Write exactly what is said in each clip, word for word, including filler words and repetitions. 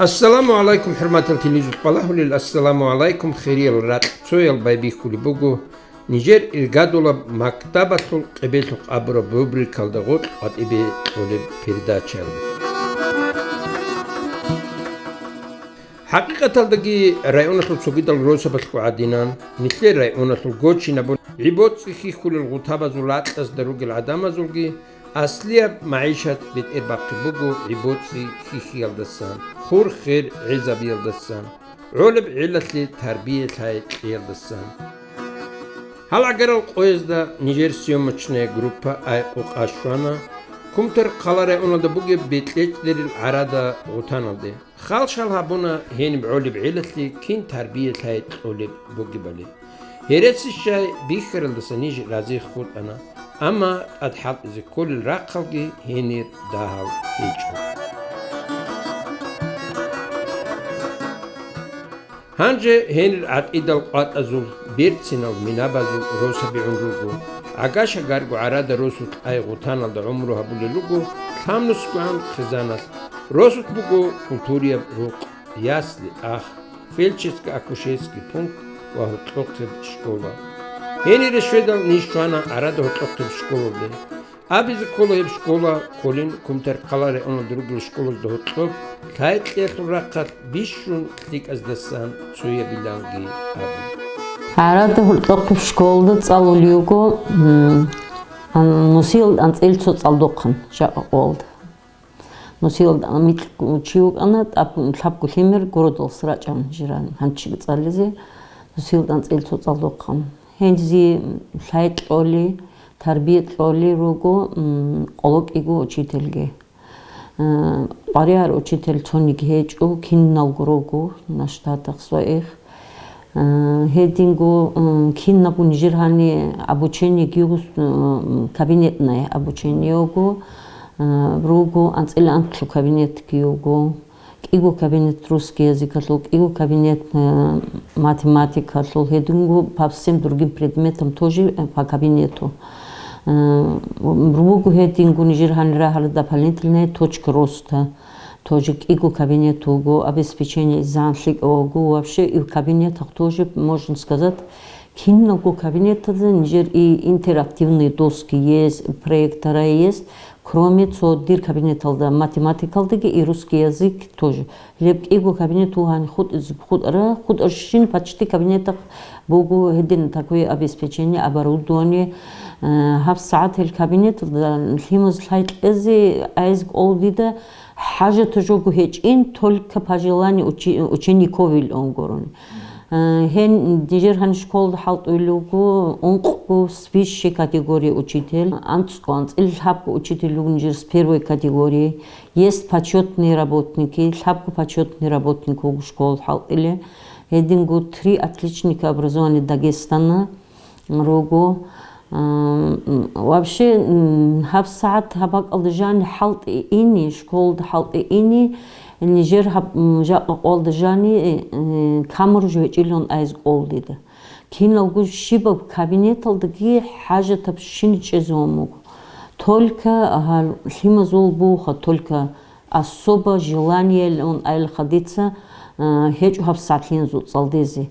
Ассаламу гӀалайкум, хӀурматал телевизор балагьулел, ассаламу гӀалайкум, хириял ракьцоял байбихьулеб буго нижер иргадулаб мактабалъул къебелъухъ абураб рубрикалда гъоркь къватӀибе кьолеб передачаялда. ХӀакъикъаталдаги районалъул цогидал росабалъго гӀадинан, нилъер районалъул гочинабун гӀи-боцӀи хьихьулел гъутабазул ракьазда ругел гӀадамазулги аслияб магӀишат бетӀербахъи буго гӀи-боцӀи хьихьиялдасан, хур-хер гӀезабиялдасан, гӀолеб гӀелалъе тарбия-лъай кьеялдасан. Гьал гӀагарал къоязда нижер съемочная группа Айкъукъа щвана Кумтар-Хъала районалда бугеб БетӀлечӀдерил гӀарада гъутаналде. Хал-шал гьабуна гьениб гӀолеб гӀелалъе кин тарбия-лъай кьолеб бугебали. Гьереси щай бихьаралдаса ниж разихъ хутӀана, амма тӀад хӀалтӀизе кколел рахъалги гьенир дагьал гьечӀо. Гьанже гьенир гӀатӀидал къватӀазул, берцинал минабазул росаби гӀун руго. ГӀага-шагарго гӀарада росулъ ай гъутаналда гӀумру гьабулел руго лъабнусгогӀан хъизаналъ. Росулъ буго культураяб рукъ, ясли, ах, фельдшерско-акушерский пункт ва гьоркьохъеб школа. Гьенире щведал ниж щвана гӀарада гьоркьохъеб школалде. Абизе ккола гьеб школа кколин Кумтар-Хъала районалда ругел школазда гьоркьоб лъай кьеялъул рахъалъ бищун лъикӀаздасан цоябиланги абун. ГӀарада гьоркьохъеб школалда цӀалулев вуго, м, ан-, нусиялда анцӀила цо цӀалдохъан жакъа къоялда. Нусиялда микьго чи вукӀана, тӀаб-, лъабго лъимер городалъ рачӀана жиран гьанчи цӀализе, нусиялда анцӀила цо цӀалдохъан. Гьенже лъай кьоли, тарбия кьоли руго, м, къоло кӀиго учительги. Э, къваригӀар учитель цониги гьечӀо, киналго руго на штатах своих. Э, гьединго, м, кинабго нижер гьани обучениеги, м, кабинетное обучение його, э, руго, анцӀила анкьлъу кабинетги його. КӀиго кабинет русский языкалъул, кӀиго кабинет, э, математикалъул, гьединго по всем другим предметам тоже, э, по кабинету. Э, руго гьединго нижер гьанир рагьарал дополнительная точка роста, тоже кӀиго кабинет вуго, обеспечение изан лъикӀав вуго. Вообще, и в кабинетах тоже, можно сказать, киналго кабинетазда нижер и интерактивные доски есть, проектора есть, кроме цо дир кабинеталда, математикалдаги и русский язык тоже. Гьеб кӀиго кабинет вугьани хутӀиз-, хутӀара-, хутӀарщин почти кабинетах буго гьедин такое обеспечение, оборудование. Э, гьаб сагӀат гьел кабинеталда лъимаз лъай кьезе айз кӀол дида хӀажатаб жого гьечӀин, только по желанию учи-, учениковил он гурони. Э, гьен нижер гьаниб школалда хӀалтӀулел руго ункъго с высшей категории учитель, анцӀго, анцӀила лъабго учитель руго нижер с первой категории, есть почётные работники, лъабго почётный работник вуго школалда хӀалтӀулел, гьединго три отличника образования Дагестана руго. М, вообще, м, гьаб сагӀат гьаб бакӀалда жани хӀалтӀи ини, школалда хӀалтӀи ини, нижер гьаб, м, жакъа къоялда жани, э, камеру жо гьечӀилан айз кӀол дида. Киналго щибаб кабинеталдаги хӀажатаб щин чӀезавун буго. Только гьал лъимазул буха, только особо желаниелъун айлха дица, э, гьечӀо гьаб сагӀатлъиназул цӀалдезе.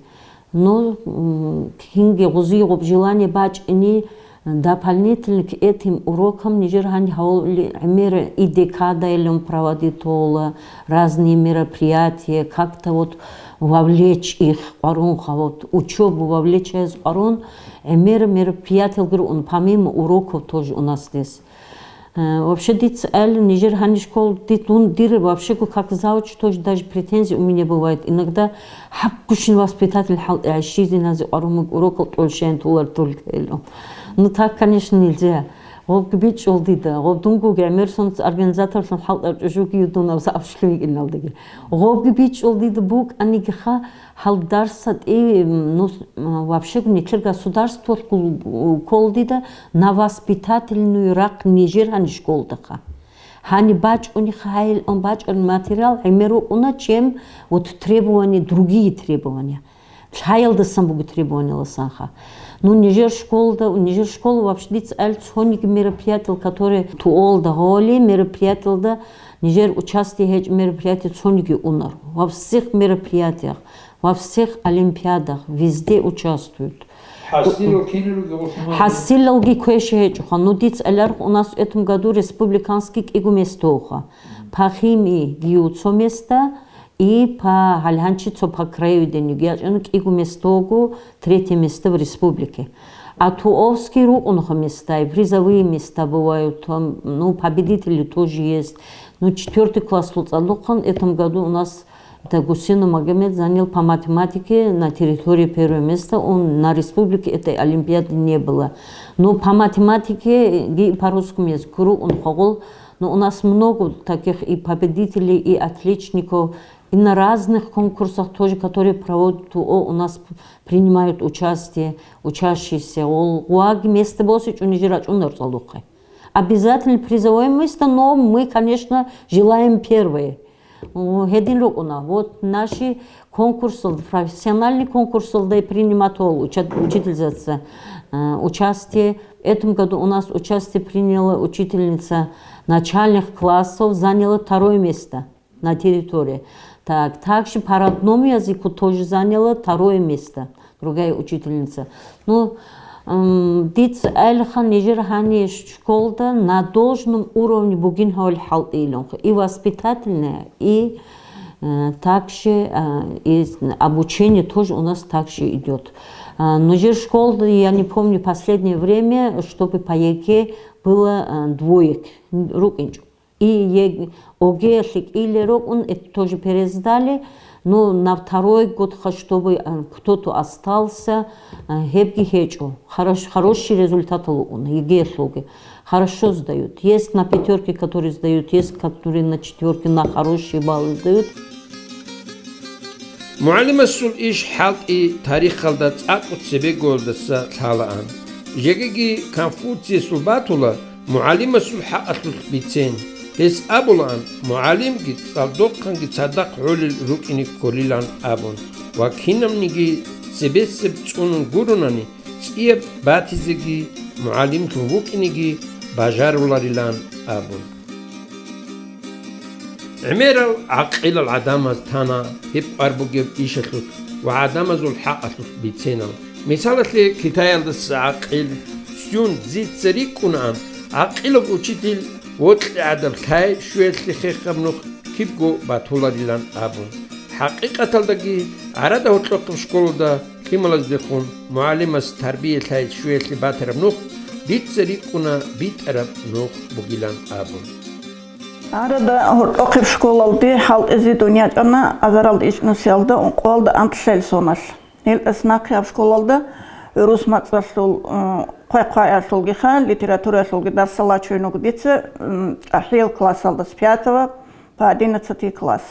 Ну, м, кинги гъузи гъуб желание бачӀини, дополнительно к этим урокам нижер гьаниб гьавули гӀемер и декадайилан проводить тола, разные мероприятия, как-то вот вовлечь их къварунха, вот учёбу вовлечь гьез къварун, гӀемер мероприятиялги руун, помимо уроков тоже у нас здесь. Э, вообще, дица аялин, нижер гьаниб школ дит-, дун дир вообще-го как завуч тоже даже претензии у меня бывает. Иногда гьабгощин воспитатель хӀалтӀи гӀайщизиназе къварумуг урокал тӀолщаен тулар тулкаило. Ну, так, конечно, нельзя. Гъобги бичӀчӀул дида, гъоб дунго гӀемер сунц организаторлъун хӀалтӀар чӀужуги дун абза абшлъун йикӀиналдаги. Гъобги бичӀчӀул дида букӀанигиха, гьал дарс гьатӀи, м, ну, с-, м, вообще-го нилъер государстволъ гу-, ккол дида на воспитательную рахъ нижер гьаниб школдаха. Гьаниб бачӀунеха гьайилан бачӀараб материал, гӀемер рукӀуна, чем вот требования, другие требования. Лъаялдасан буго требованияласанха. Ну, нижер школда, нижер школа вообще дица аль цониги мероприятиял, которые туолда гъоли мероприятиялда нижер участие гьечӀ мероприятие цониги унар. Во всех мероприятиях, во всех олимпиадах, везде участвуют. ХӀасилал киналги гъуллъун гьабун. ХӀасилалги квеши гьечӀоха. Ну, дица аларх, у нас в этом году республиканский кӀиго местоха. По химии гиу цо места, и по гьалгьанчи цо по краеведению гиячӀана кӀиго местого, третье место в республике. А туовский рукӀунха места, и призовые места бывают, там, ну, победители тоже есть. Ну, четвёртый класс луцӀалухъан, этом году у нас это Гусейнов Магомед занял по математике на территории первое место. Он на республике этой олимпиады не было. Но по математике и по русскому языку рукӀун хъагъул. Но у нас много таких и победителей, и отличников, и на разных конкурсах тоже, которые проводят ТУО, у нас принимают участие учащиеся. Ол гъваги место босичӀун нижер рачӀунар цӀалухъе. Обязательно призовое место, но мы, конечно, желаем первое. О, гьедин рукӀуна. Вот наши конкурсалда, профессиональный конкурсалда приниматол уча-, учительница, э, участие. В этом году у нас участие приняла учительница начальных классов, заняла второе место на территории. Так, также по родному языку тоже заняла второе место, другая учительница. Ну, м, дица айлхан нижер гьани школда на должном уровне бугин гьавал хӀалтӀиланха. И воспитательная, и, э, также, э, и обучение тоже у нас также идёт. А, нижер школда, я не помню, последнее время, чтобы по ЕГЭ было, э, двоек, рукӀинчӀо. И е-, ОГЭ-лъи кӀийле рокӀун, это тоже пересдали, но на второй год хоть чтобы, а, кто-то остался, а, гьебги гьечӀо. Хорош-, хороший результат лукӀун, ЕГЭ-лъулги. Хорошо сдают. Есть на пятёрки, которые сдают, есть, которые на четвёрки, на хорошие баллы сдают. МугӀалимасул иш хӀалтӀи тарихалда цӀакъго цебегоялдаса лъалаан. Жегиги Конфуциясул батула мугӀалимасул хӀакъалъулъ бицен. Гьес абулаан, мугӀалимги цӀалдохъанги цадахъ гӀолел рукӀине кколилан абун ва кинабниги цебесеб цӀунун гуронани, цӀияб батизеги мугӀалимлъун вукӀинеги бажаруларилан абун. ГӀемерал гӀакъилал гӀадамаз тана гьеб къвар бугеб ишалъулъ ва гӀадамазул хӀакъалъулъ биценал. Мисалалъе, Китаялдаса гӀакъил Сюн Цзица рикӀкӀунаан, гӀакъилаб учитель вокьи гӀадаб лъай щвеялъе хехаб нух кибго батуларилан абун. ХӀакъикъаталдаги, гӀарада гьоркьохъеб школалда лъималаздехун мугӀалимас тарбия лъай щвеялъе батараб нух дица рикӀкӀуна битӀараб нух бугилан абун. Гьарада гьоркьохъеб школалде хӀалтӀизе дун ячӀана азаралда ичӀнусиялда ункъоялда анкьлъаял соналъ. Гьелдаса нахъе гьаб школалда гӀурус мацӀалъул, э, хъвай-хъваялъулгиха, литератураялъулги дарсал бачун вуго дица, м, чӀахӀиял классалда с пятого по одиннадцатый класс.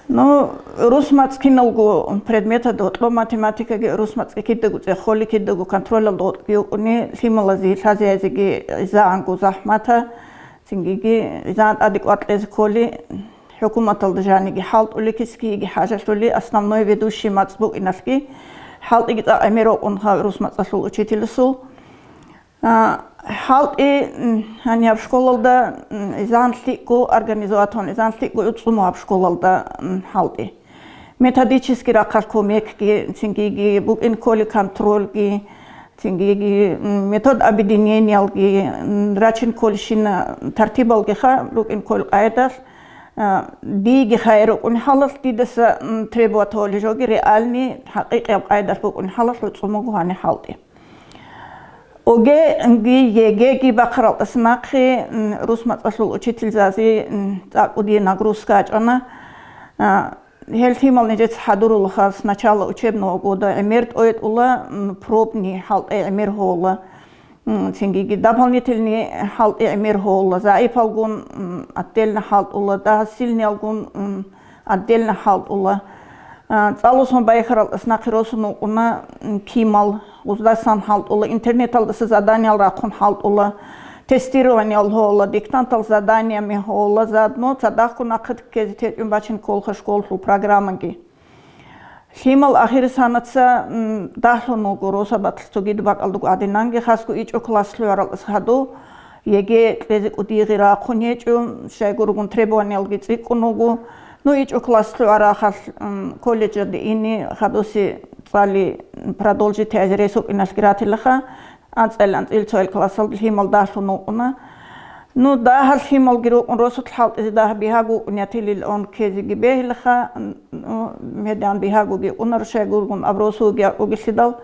Ну, гӀурус мацӀ киналго предметалда гьоркьоб математикаги, гӀурус мацӀги кидаго цӀехолеб, кидаго контролалда гьоркьги вукӀуни, лъималазе лъазе гьезеги изаангу захӀмата, цингиги изаан тӀаде кӀвар кьезе кколеб, хӀукуматалда жаниги хӀалтӀулеб, кисги-киги хӀажалъулеб, основной ведущий мацӀ букӀиналъги хӀалтӀиги цӀакъ гӀемер рокъун гьав гӀурус мацӀалъул учителасул. А, хӀалтӀи, м, гьаниб гьаб школалда, м, изан лъикӀго организоватун, изан лъикӀго гӀуцӀумо гьаб школалда, м, хӀалтӀи. Методический рахъалъ кумекги, цингиги букӀин кколеб контрольги, цингиги, м, метод объединениялги, м, рачин кколебщина тартибалгиха рукӀин кколеб къайдалъ, а, диеги хайир рукӀун хӀалалъ, дидаса, м, требовать гьолеб жоги реальный, хӀакъикъияб къайдалъ букӀун хӀалалъ гӀуцӀумого гьаниб хӀалтӀи. ОГЭ-ги, ЕГЭ-ги бахъаралдаса нахъе, м, рус мацӀалъул учительзазе, м, цӀакъго дие нагрузка гьачӀана. А, гьел лъимал нижеца хӀадурулаха, сначала учебного года гӀемер тӀойтӀула, м, пробный хӀалтӀи гӀемер гьола, м, цингиги дополнительный хӀалтӀи гӀемер гьола, загӀипалгун, м, отдельно хӀалтӀула, дагьа сильныйалгун, м, отдельно хӀалтӀула. А, цӀалусон байхаралдаса нахъе росун вукӀуна, м, кимал, гъуздасан хӀалтӀула, интернеталдаса заданиял рахъун хӀалтӀула, тестированиял гьола, диктантал заданиями гьола, заодно цадахъго нахъе ккезе течӀун бачин кколха школалъул программаги. Лъимал ахирисанаца, м, дагьлъун вуго росабалъ цогидаб бакӀалдаго гӀадинанги, хасго ичӀо класс лъугӀаралдаса хадув, ЕГЭ кьезе кӀудиегӀи рахъун гьечӀо, щайгургун требованиялги цӀикӀкӀун вуго. Ну, ичӀо класс лъугӀарахъалъ, м, колледжалде ине хадусе цӀали продолжить гьазе рес вукӀиналъги ратилаха. АнцӀил-анцӀил цоял классалда лъимал дагьлъун вукӀуна. Ну, дагьал лъималги рукӀун, росулъ хӀалтӀизе дагь бигьаго вукӀун ятилил он ккезеги бегьилаха, ну, гьедин бигьагоги вукӀунаро, щайгургун абросуги акӀугелъидал,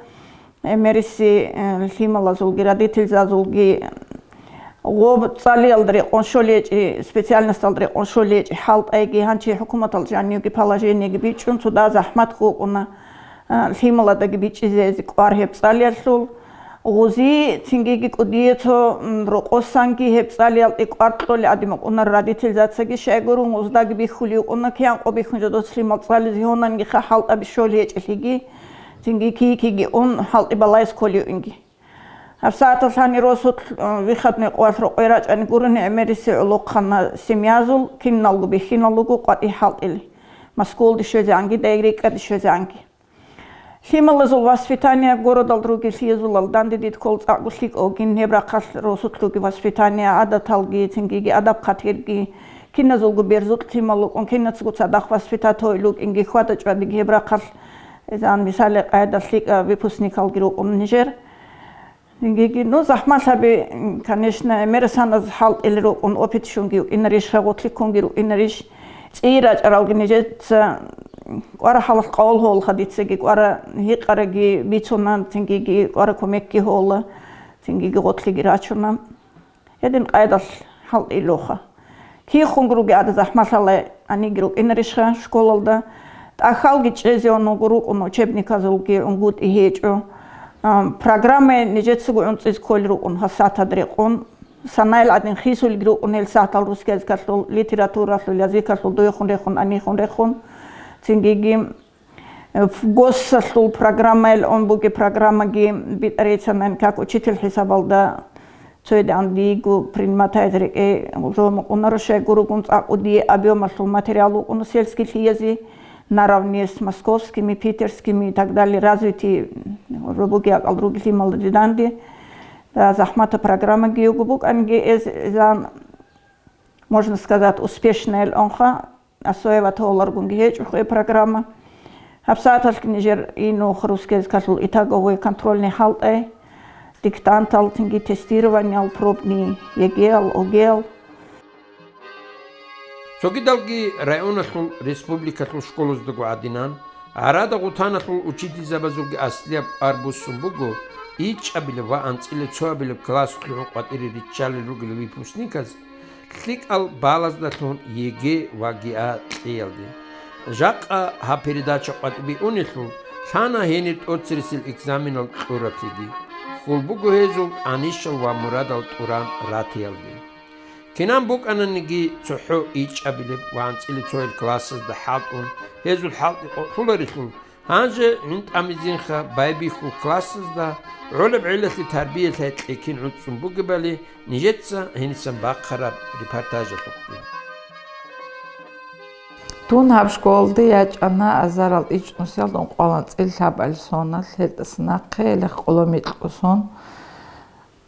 э, мериси, э, лъималазулги, родительзазулги гъоб цӀалиялда рекъон щолей гьечӀи, специальносталда рекъон щолей гьечӀи хӀалтӀайги, гьанчи хӀукуматал жанивги положениеги бичӀчӀун, цо дагь захӀмат вукӀуна, э, лъималадаги бичӀчӀизе кӀвар гьеб цӀалиялъул. Гъузи, цингиги кӀудияцо, м, рокъосанги гьеб цӀалиялде кӀвар кьолел гӀадин букӀунаро родительзацаги, щайгурун гъуздаги бихьулев вукӀуна, кигӀан къо бихьун жо дос лъимал цӀализе гьонангиха хӀалтӀаби щолей гьечӀелъиги, цинги кий-киги ун хӀалтӀи балайс кколев инги. ГьабсагӀаталъани росулъ, э, выходной къоялъ рокъой рачӀани гурони гӀемериси гӀолохъана семьязул, киналго бихьинал руго къватӀи хӀалтӀили, Москвалде щвезегӀанги, дайрикӀкӀаде щвезегӀанги. Лъималазул воспитание городалда ругелъиязулал данде дид ккол цӀакъго лъикӀав вугин гьеб рахъалъ росулъги воспитание, гӀадаталги, цингиги адаб-хъатирги, киназулго берзукь лъимал вукӀун, кинацаго цадахъ воспитать гьойил вукӀинги хьвада-чӀвадиги гьеб рахъалъ, изан мисале къайда лъикӀа выпускникалги рукӀун нижер. Гьигиги, ну, захӀмалъаби, конечно, мерасаназ хӀалтӀили рукӀун опит щунги вукӀинарищ, гъотликкунги рукӀинарищ, цӀийи рачӀаралги нижеца кӀвара хӀалалъ къавал гьолха дицаги кӀвара гьикъараги бицуна, цингиги кӀвара кумекги гьола, цингиги гъотлиги рачуна. Гьедин къайдалъ хӀалтӀилоха. Кихунги ругеада захӀмалъала гьаниги рукӀинарищха школалда. ТӀахьалги чӀезеян вуго рукӀун учебниказулги гӀунгутӀи гьечӀо. А, программаялъ нижецаго гӀунцӀизе кколел рукӀун гьасатад рекъон. Санайл гӀадин хисулги рукӀун гьел сагьатал русский языкалъул, литературалъул, языкалъул дуехун рехун, анихун рехун. Цингиги ФГОСалъул программаялъ ун бугеб программаги битӀарейцанан как учитель хӀисабалда цоядегӀан диего приниматайзе рекӀей жо мукъунаро, щайгургун цӀакъго дие объемалъул материал вукӀуна сельскийлъиязие, наравне с московскими, питерскими и так далее, развитый бугеб акӀал ругелъи малдиданде. Да, захӀмата программаги його букӀанги эз-, эзан, можно сказать, успешная онха. Осваивать гьоларгунги гьечӀо хӀей программа. ГьабсагӀаталъги нижер инухъ русский языкалъул итоговый контрольный хӀалтӀай, диктантал, цинги тестированиял, пробный ЕГЭ-ял, ОГЭ-ял. Цогидалги районалъул, республикалъул школаздаго гӀадинан, гӀарада-гъутаналъул учительзабазулги аслияб кӀвар буссун буго, ичӀабилеб ва анцӀила цоабилеб класс лъугӀун къватӀире риччалел ругел выпускниказ, лъикӀал балаздалъун ЕГЭ ва ГИА кьеялде. Жакъа гьаб передача къватӀибе унелъул, лъана гьенир тӀоцересел экзаменал кьураблъиги. Хьул буго гьезул анищал ва мурадал тӀуран ратиялде. Кинан букӀананиги цохӀо ичӀабилеб ва анцӀила цоял классазда хӀалтӀун, гьезул хӀалтӀи къокълъуларелъул, гьанже гӀин тӀамизинха байбихьул классазда гӀолеб гӀелалъе тарбиялъай кьекин гӀуцӀцӀун бугебали нижеца гьенисан бахъараб репортажалъухъги. Дун гьаб школалде ячӀана азарал ичӀнусиялда ункъоялда анцӀила лъабабилеб соналъ, гьелдаса нахъе гьеле къоло микьго сон.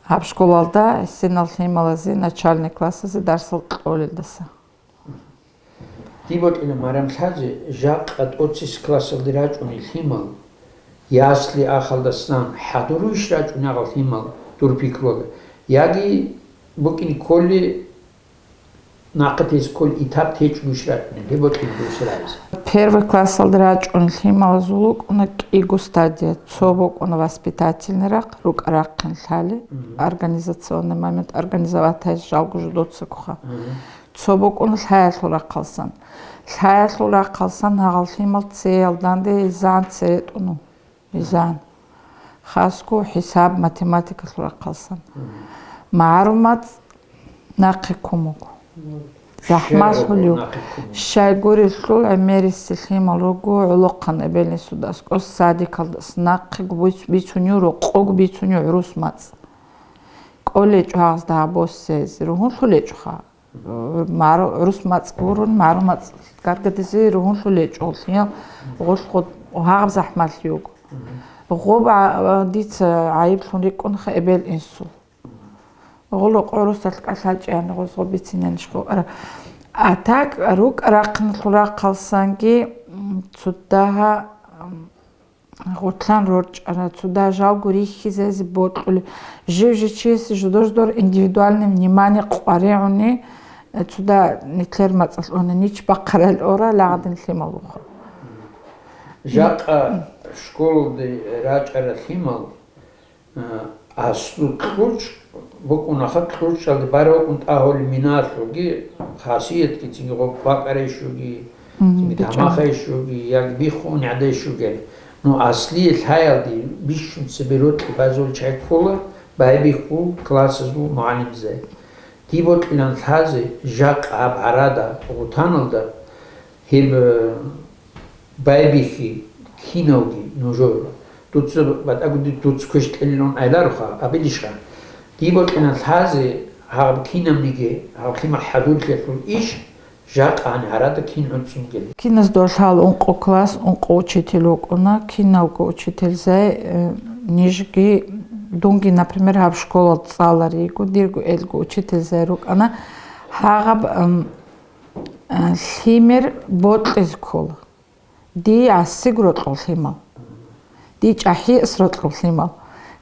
Гьаб школалда гьесинал лъималазе начальный классазе дарсал кьолелдаса. Дие бокьила, Марямлъазе, жакъа тӀоцес классалде рачӀунел лъимал, ясли ахалдасан хӀадуруйищ рачӀунел гьал лъимал, дур пикруялда, яги букӀине кколей нахъе тезе кколей этап течӀунищ рачӀунел, гьеб бокьила дуца рагӀизе. Первый классалде рачӀунел лъималазул рукӀуна кӀиго стадия. Цо букӀуна воспитательный рахъ, рукӀа-рахъин лъалеб, мгм, организационный момент, организовать гьабизе жалго жо доцагоха. Мгм. Цо букӀуна лъаялъул рахъалсан. Лъаялъул рахъалсан гьагъал лъимал цеял данде изан цере тӀуна. Изан. Хасго хӀисаб, математикалъул рахъалсан. Мгм. МагӀарул мацӀ нахъе ккун буго. Мгм. ЗахӀмалъулев. Щай гурелъул, гӀемерисел лъимал руго гӀолохъан эбел-инсуда аскӀос садикалдаса нахъего бицунев, рокъого бицунев гӀурус мацӀ. КӀолечӀо гьагъазда гьаб босизе, ругьунлъулечӀоха. МагӀру-, гӀурус мацӀ гурун, магӀарул мацӀ гаргадизе ругьунлъулечӀо, гъолъиялъ гъулъго Гьаб захӀмалъи вуго. Гъоб гӀа-, дица гӀайиблъун рикӀкӀунха эбел-инсул. Гъоло къорусалъ кӀалъачӀеян гъоз гъоб бицинанищ гъора. А так, рукӀа рахъиналъул рахъалсанги, м, цо дагьа, м, гъорлъан рорчӀара, цо дагьа жалго рихьизазе бокьулеб. Жив-жив чиясе жидер-жидер индивидуальное внимание къваригӀуни, э, цо дагьа нилъер мацӀалъ уна нич бахъарал ора, лагъадин лъимал вуха. Жакъа школалде рачӀарал лъимал, а, аслу кьучӀ букӀунаха, кьучӀалде бараб букӀун тӀагьулеб минаялъулги хасиятги, цинги гъоб бакӀарай щуги, Мгм, цинги бичӀчӀана. Тамахай щуги, яги биххун гӀадай щугел. Ну, аслие лъаялде бищун цебе рокьи базул чай ккола, байбихьул классазул мугӀалимзай. Дие бокьилан лъазе, жакъа гьаб гӀарада гъутаналда гьеб, э, байбихьи киналги нужер. Дуца батӀаго ди-, дуца квеш кьелилан айларуха, абилищха? Дие бокьилан лъазе гьаб кинабниги, гьаб лъимал хӀадурлъиялъул иш, жакъа гьаниб гӀарада кин гӀуцӀцӀунгел. Киназда лъала ункъо класс, ункъо учитель вукӀуна, киналго учительзай, э, нижги, дунги, например, гьаб школалда цӀаларигу, дирго элго учительзай рукӀана, гьагъаб, м, э, лъимер бокьизе ккола. Дие гӀасиго рокьул лъимал. Дие чӀахӀияс рокьул лъимал.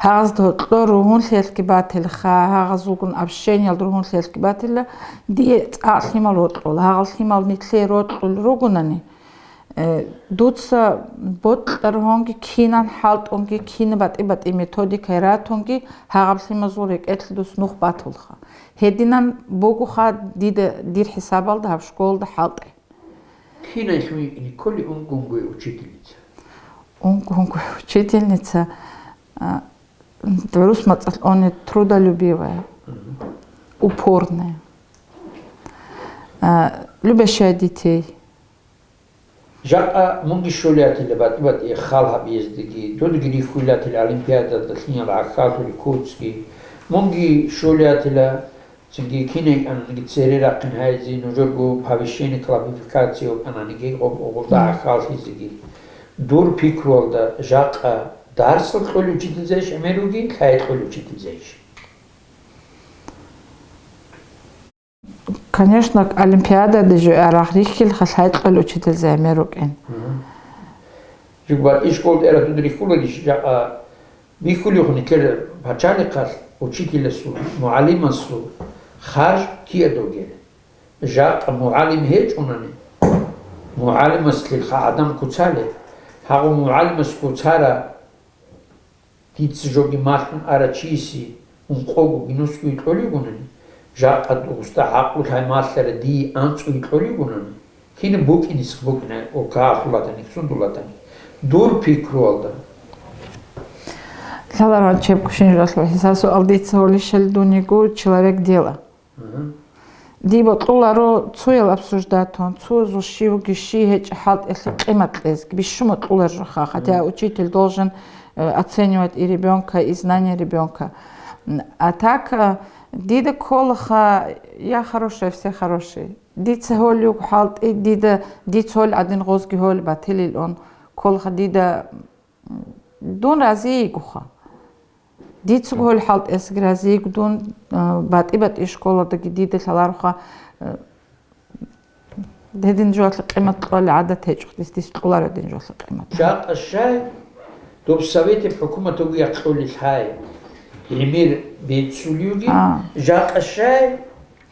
Гьагъазда гьоркьор ругьунлъиялъги батилха, гьагъазулгун общениялда ругьунлъиялъги батила, дие цӀакъ лъимал рокьула. Гьагъал лъимал нилъее рокьул ругонани, э, дуца бокьаргьунги, кинан хӀалтӀунги, кина батӀи-батӀи методикай ратунги, гьагъаб лъимазул рекӀелъе дус нух батулха. Гьединан бугоха дида, дир хӀисабалда гьаб школалда хӀалтӀи. Кинай лъугьине кколи ункъунгуя учительница? Ункъунгуя учительница, а, гӀурус мацӀалъ уни трудолюбивая, Мгм. упорная, а, любящая детей. Жакъа мунги щолиятила батӀи-батӀи хал гьабиездеги, додги рихьулатила олимпиадада лъимал гӀахьаллъули куцги, мунги щолиятила Цинги кинай кӀананиги цере рахъин гьайзе, нужерго повышение квалификации вукӀананиги, гъоб-, гъолда Мгм. гӀахьаллъизеги. Дур пикруялда жакъа дарсал кьолев учительзайищ гӀемер ругин, лъай кьолев учительзайищ? Конечно, олимпиадада жо арагъ рихьилха, лъай кьолев учительзай гӀемер рукӀин. Мгм. Жугьбат ишколда эра дуд рихьуладищ жакъа Бихьулев нилъер пачалихъалъ учителасул, мугӀалимасул харж киадогел. Жакъа мугӀалим гьечӀунани, мугӀалимаслъилха гӀадан куцалеб, гьагъу мугӀалимас куцара дица жоги малъун ара чиясе ункъого гинусго кьолигунани, жакъа дусда гӀакълу лъай малъара дие анцӀго кьолигунани, Кин букӀинисх букӀина, о, кагьлъулатани, сундулатани. Дур пикруялда. Лъаларал чеб кушин жугьалъул гьисасу алдица гьолищали дуниго человек дела. Мгм. Дибо кьуларо цоял обсуждатун, цо зо щивги щи гьечӀ хӀалтӀелъи къимат кьезги, бищумо кьулар жуха, хотя Мгм. учитель должен, э, оценивать и ребёнка, и знания ребёнка. М, а так, э, дида кколаха, я хорошая, все хорошие. Дица гьолюг хӀалтӀи, дида, дица гьол гӀадин гъозги гьол батилил он, кколха дида, м, дун разийигуха. Дицаго гьол хӀалтӀесги разийигу дун, а, батӀи-батӀи школадаги дида лъаларуха, а, гьедин жугьалъи къимат кьоли гӀадат гьечӀо, дис, дис кьоларо гьедин жугьалъи къимат. Жакъа щай, доб советиб хӀукуматав якьулел гьай, гӀемер бецулевги, А. жакъа щай,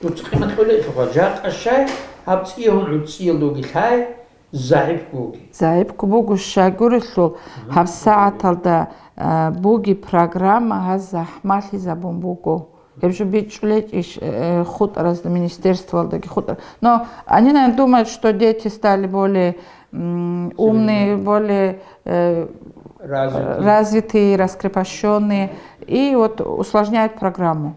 Дуц къимат кьолелъулха, жакъа щай, гьаб цӀигьун гӀуцӀиялдуги лъай, загӀипго буги. ЗагӀипго буго щайгурелъул, Мгм. гьаб сагӀаталда, а, буги программа гьаз захӀмалъизабун буго. Гьеб жо бичӀчӀулечӀищ, э, хутӀаразда, министерствоялдаги хутӀар-, но они, наверное, думают, что дети стали более, м, умные, Цивильные. более, э, Развитые. развитые, раскрепощённые, и вот усложняют программу.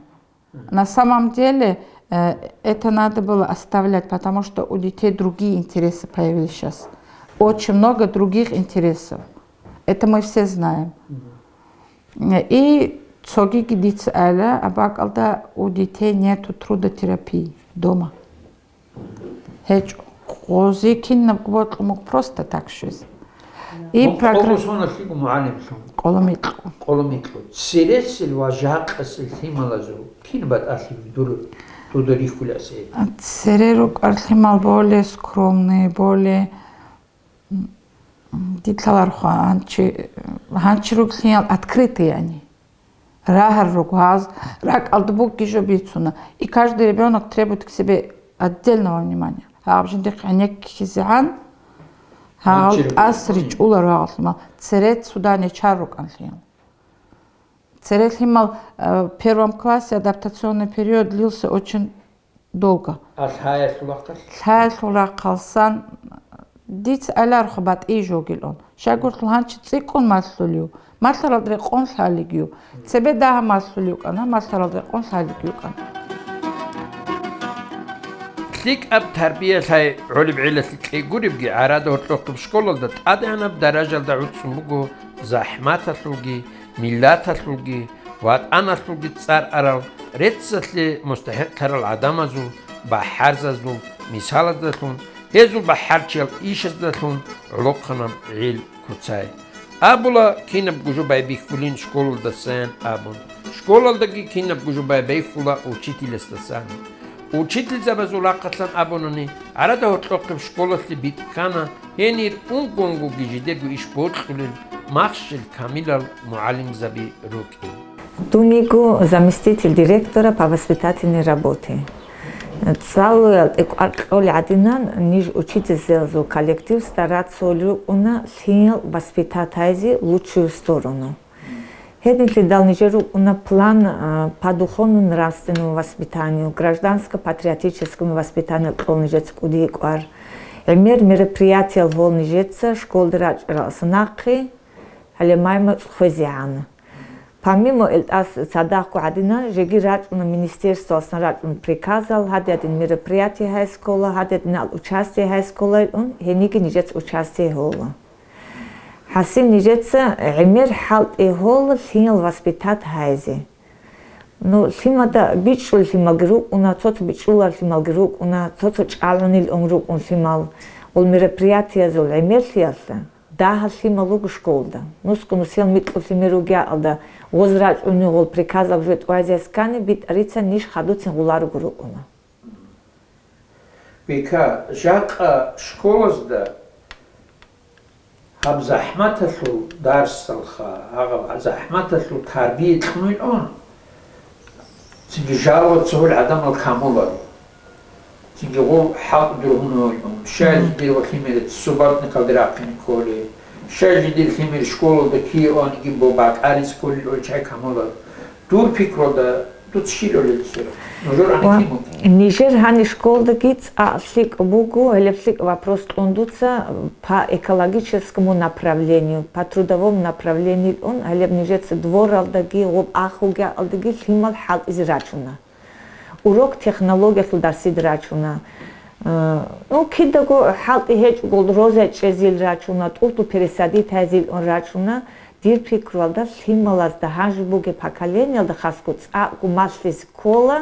На самом деле, э, это надо было оставлять, потому что у детей другие интересы появились сейчас. Очень много других интересов. Это мы все знаем. Мгм. Э, и цогиги дица ала, а бакӀалда у детей нету трудотерапии дома. ГьечӀо. Гъози кинабго бокьун буго просто так щвезе. И Мун програ-, къого соналъего мугӀалимлъун? Къоло микьго. Къоло микьго. Цересел ва жакъасел лъималазул кин батӀалъи дур-, дуда рихьуласе? Цере рукӀар лъимал более скромные, более, м, дидлъаларха, гьанчи, гьанчи руг лъимал открытые они. Рагьар руго гьаз, ракӀалда бугги жо бицуна. И каждый ребёнок требует к себе отдельного внимания. Гьаб жиндихъ гӀенеккизегӀан, гьагъал Гьанчи руго. ТӀас ричӀулар вагъалъимал. Церет суда нечар рукӀанлъиял. Церет лъимал, э, в первом классе адаптационный период длился очень долго. А лъаялъул рахъалъ? Лъаялъул рахъалсан дица аларха батӀи жогилан. Щайгурлъул гьанчи цӀикӀкӀун малъулев, малъарал рекъон лъалигив, цебе дагьа малъулев кӀана, малъарал рекъон лъалигив кӀана. ЛъикӀаб тарбия лъай гӀолеб гӀелалъе кьей гуребги, гӀарада гьоркьохъеб школалда тӀадегӀанаб даражалда гӀуцӀун буго захӀматалъулги, миллаталъулги, ватӀаналъулги цӀар арал, реццалъе мустахӀикълъарал гӀадамазул, бахӀарзазул мисалаздалъун, гьезул бахӀарчиял ишаздалъун гӀолохъанаб гӀел куцай. Абула, кинабго жо байбихьулин школалдасаян абун, школалдаги кинабго жо байбихьула учительасдасан. Учительзабазул рахъалъан абунани, гӀарада гьоркьохъеб школалъе битӀкана, гьенир унго-унгоги жидерго иш бокьулел махщел камилал мугӀалимзаби рукӀин. Дун йиго заместитель директора по воспитательной работе. ЦӀалуялде кӀвар кьолел гӀадинан ниж учительзабазул коллективсда рацӀцӀалъулел рукӀуна лъимал воспитать гьайзе лучшую сторону. Гьединлъидал нижер рукӀуна план, а, по духовно-нравственному воспитанию, гражданско-патриотическому воспитанию кьол нижеца кӀудияб кӀвар. ГӀемер мероприятиял гьол нижеца школалде рачӀаралдаса нахъе, гьале май-муцӀ хвезегӀан. Помимо гьелдаса цадахъго гӀадинан, жеги рачӀуна министерствоялдасан рачӀун приказал, гьадин-гьадин мероприятие гьайскола, гьадин-гьадинал участие гьайскола илан, гьениги нижеца участие гьола. ХӀасил нижеца гӀемер хӀалтӀи гьола лъимал воспитать гьайзе. Ну, лъимада бичӀчӀулел лъималги рукӀуна, цо-цо бичӀчӀуларел лъималги рукӀуна, цо-цо чӀалгӀунел ун рукӀун лъимал. Гьел мероприятиязул гӀемерлъиялъа дагьал лъимал руго школалда. Нусго-нусиял микьго лъимер ругеалда, гъоз рачӀунел гьел приказаб жо тӀубазе ккани, битӀарицан ниж хадуцин гъоларого рукӀуна. Бика, жакъа школазда гьаб захӀматалъул дарсалха, гьаб захӀматалъул тарбия кьунилан, цинги жалго цогьал гӀадамал камуларо. Цинги гъов хӀалкӀ дургьун гьойун, щай жидер ва лъимерец субботникалде рахъине кколей, щай жидер лъимер школалда кие ониги бо бакӀарец кколел олчай камуларо. Дур пикруда, дуц щилалел цо. Нужер Ва гьаниб кин бугеб? Нижер гьаниб школдаги цӀакъ лъикӀ буго, гьелеб лъикӀ вопрос кьун дуца по экологическому направлению, по трудовому направлению кьун, гьелеб нижеца дворалдаги, гъоб ахугеалдаги лъимал хӀалтӀизе рачуна. Урок технологиялъул дарсида рачуна. Э, ну, кидаго хӀалтӀи гьечӀого роза чӀезил рачуна, тӀуртӀу пересадить гьайзил ун рачуна. Дир пикруялда, лъималазда гьанже бугеб поколениялда хасго цӀакъго малъизе ккола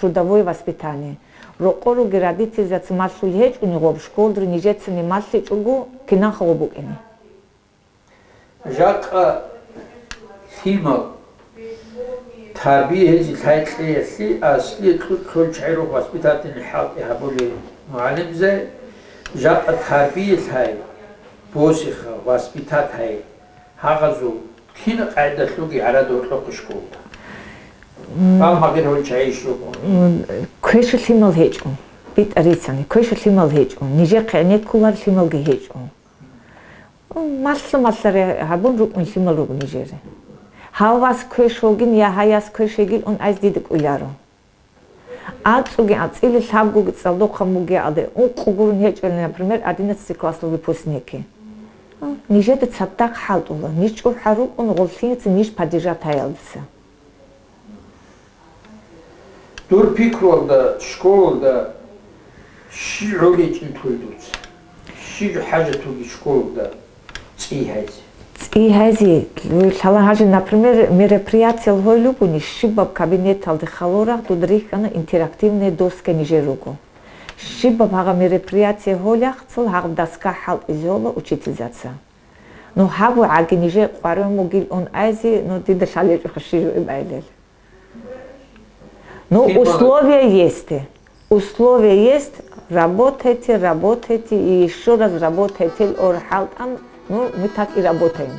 трудовое воспитание. Рокъор ругел родительзаца малъулел гьечӀони гъоб школалда нижецани малъичӀого кинанха гъоб букӀине. Жакъа лъимал тарбия гьезе лъай кьеялъе аслие кьучӀ-кьолчагӀи руго воспитательный хӀалтӀи гьабулел мугӀалимзаби, жакъа тарбия лъай, босиха, воспитать гьай, гьагъазул кин къагӀидалъулги гӀарада гьоркьохъеб школалда? М. Гьал магъир гьолчагӀи иш руго. М, квеша лъимал гьечӀо, битӀарицани, квеша лъимал гьечӀо, нижехъе гӀенеккуларел лъималги гьечӀо. Малъа-малъаре гьабун рукӀун лъимал руго нижере. Гьав вас квеш вугин я гьай яс квеш йигил ун айз дида кӀвеларо. АцӀцӀуги ацӀцӀили лъабгоги цӀалдохъан бугеалде, ункъо гурун гьечӀолин, например, одиннадцатый классалъул выпускникги. Нижеда цадахъ хӀалтӀула, ниж чӀухӀа рукӀун гъоллъица ниж поддержать гьаялдаса. Дур пикруялда, школалда щиб гӀоличӀин тул дуца? Щиб хӀажат вугин школалда цӀи гьайзе? ЦӀи гьайзе, лъала гьажи, например, мероприятиял гьой лугони, щибаб кабинеталде халурахъ дуда рихьана интерактивная доска нижер руго. Щибаб гьагъа мероприятие гьолахъцал гьагъаб доска хӀалтӀизе гьола учительзаца. Ну, гьабу гӀаги, нижер къваригӀун бугилан айзе, ну, дида лъалечӀоха щиб жо иб гӀелел. Ну, кин условия есть. Условия есть, работайте, работайте и ещё раз работайте, ор хӀалтӀан, ну, мы так и работаем.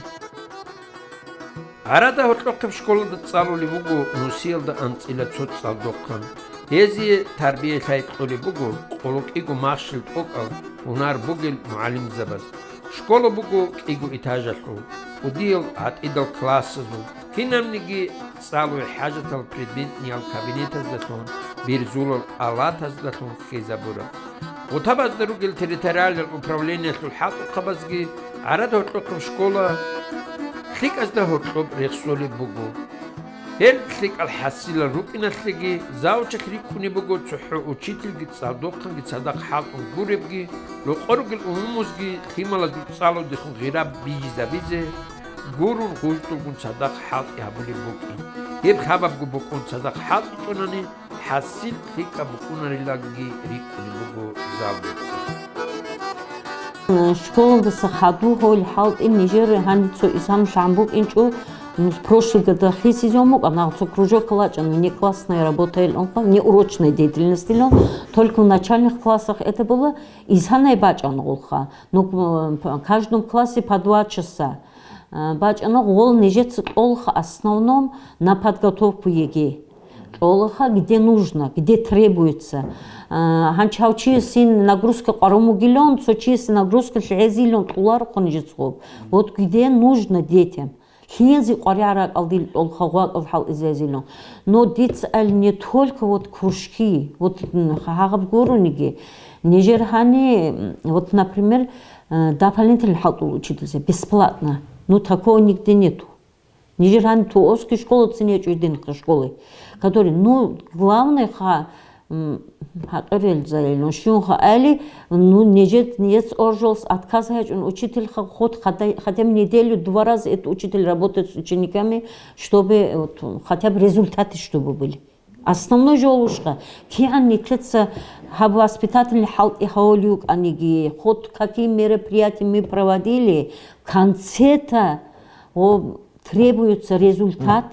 Гьарада гьоркьохъеб школалда цӀалулеб буго нусиялда анцӀила цо цӀалдохъан. Гьезие тарбия-лъай кьолеб буго къоло кӀиго махщел тӀокӀал гьунар бугел мугӀалимзабаз. Школа буго кӀиго этажалъул, кӀудиял гьатӀидал классазул, кинабниги цӀалуе хӀажатал предметниял кабинетаздалъун, бирзулал алатаздалъун хьезабураб. Гъутабазда ругел территориалияб управлениялъул хӀалтӀухъабазги гьарада гьоркьохъеб школа лъикӀазда гьоркьоб рехсолеб буго. Гьел лъикӀал хӀасилал рукӀиналъеги, завучалъ рикӀкӀунеб буго цохӀо учительги цӀалдохъанги цадахъ хӀалтӀун гуребги, рокъор ругел умумузги лъималазул цӀалудехун гъираб бижизабизе, гурун гъуждулгун цадахъ хӀалтӀи гьабулеб букӀин. Гьеб хабабго букӀун цадахъ хӀалтӀичӀунани, хӀасил лъикӀаб букӀунарилаги рикӀкӀунеб буго завучаца. Школалдаса хадуб гьел хӀалтӀи нижер гьаниб цо исам лъан букӀинчӀо, м, прошлый года хисизун букӀана, цо кружок лачӀана, внеклассная работа илан, внеурочная деятельность илан, только в начальных классах это было, исанай бачӀана гъолха. Ну, м, п-, каждом классе по два часа. А, бачӀана гъол нижеца кьолха основном на подготовку ЕГЭ. Кьолаха, где нужно, где требуется. А, гьанчи гьав чиясин нагрузка къварун бугилан, цо чиясин нагрузка лъегӀезилан кьоларухъун жицгъуб. Вот где нужно детям. Лъиянзи къваригӀаракӀалдил кьолха гъвакӀал хӀалтӀизайзилан. Но дица али не только вот кружки, вот, м, гьагъаб гурониги, нижер гьани, м, вот, например, э, дополнительный хӀалтӀул учительзе, бесплатно. Ну, такого нигде нету. Нижер гьаниб Туосский школа цин гьечӀо динхъа школы, который, ну, главное ха, м, гьакъирелзайилан щунха али, ну, нижер, нижец оржолс отказ гьечӀун учительха ход хада-, хотя бы неделю два раза это учитель работает с учениками, чтобы вот хотя бы результаты чтобы были. Основной жолушка, кигӀан нилъеца гьаб воспитательный хӀалтӀи гьавулев вукӀаниги, хоть какие мероприятия мы проводили, в конце-то, о, требуется результат,